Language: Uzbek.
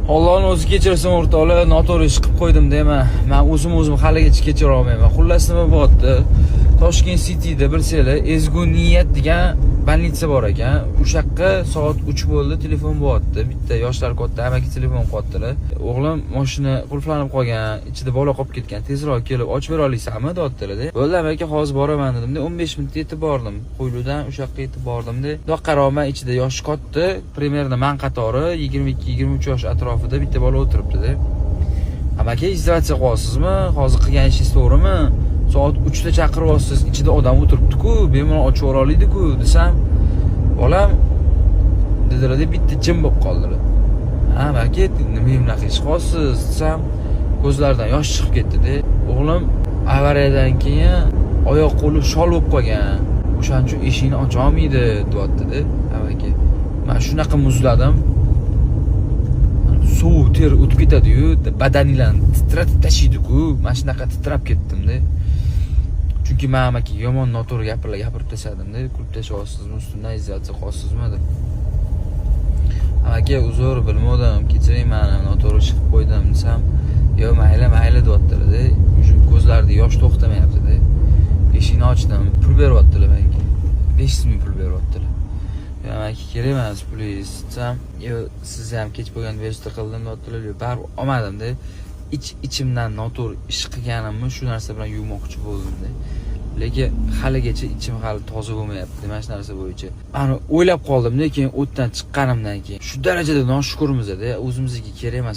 Allohning o'zi kechirsin, o'rtoqlar, noto'g'ri ish qilib qo'ydim deyman. Men o'zim o'zim haligacha kechira olmayman. Xullas, nima bo'lyapti? Toshkent Cityda, bilsanglar, Ezgu Niyat degan больница bor ekan. O'sha yoqqa soat 3 bo'ldi, telefon bo'lyapti. Bitta yoshlar katta amaki telefon qilyaptilar. "O'g'lim, mashina qulflanib qolgan, ichida bola qolib ketgan, tezroq kelib ochib bera olasanmi?" deyaptilar. "Bo'ldi, amaki, hozir boraman", dedimda, 15 minutda yetib bordim. Qo'yludan o'sha yoqqa yetib bordimda. Bundoq qarayapman, ichida yoshi katta, примерно man qatori 22-23 yosh atrofida bitta bola o'tiribdi-da. "Amaki, издеваться qilyapsizmi? Hozir qilgan ishingiz to'g'rimi? Soat 3 da chaqiryapsiz, ichida odam o'tiribdi-ku, bemalol ochib yubora oladi-ku", desam, "Bolam", dedilar-da, bitta jim bo'lib qoldilar. "Ha, amaki, nima bunaqa ish qilyapsiz?" desam, ko'zlaridan yosh chiqib ketdi-da. "O'g'lim avariyadan keyin oyoq qo'li shol bo'lib qolgan. O'shaning uchun eshikni ocha olmaydi", deyapti-da amaki. Men shunaqa muzladim. Sovuq ter o'tib ketadi-yu, badaninglarni titratib tashlaydi-ku. Mana shunaqa titrab ketdim-da. Chunki men amaki yomon noto'g'ri gapirlar gapirib tashladim-da, "Kulib tashlayapsizmi, ustimdan издеваться qilyapsizmi?" deb. "Amaki, uzr, bilmovdim, kechiring mani, noto'g'ri ish qilib qo'ydim", desam, "Yo'q, mayli, mayli", deyaptilar-da. Уже ko'zlarida yosh to'xtamayapti-da. Eshikni ochdim, pul beryaptilar menga. 500 ming pul beryaptilar. "Yo'q, amaki, kerak emas pulingiz", desam, "Yo'q, sizni ham kech bo'lganda bezovta qildim", deyaptilar. Yo'q, baribir olmadim-da. Ich ichimdan noto'g'ri ish qilganimni shu narsa bilan yuvmoqchi bo'ldim-da. Lekin haligacha ichim hali toza bo'lmayapti mana shu narsa bo'yicha. Ani o'ylab qoldim, lekin o'tdan chiqqanimdan keyin shu darajada noshukurmiz-da, o'zimizga kerak emas.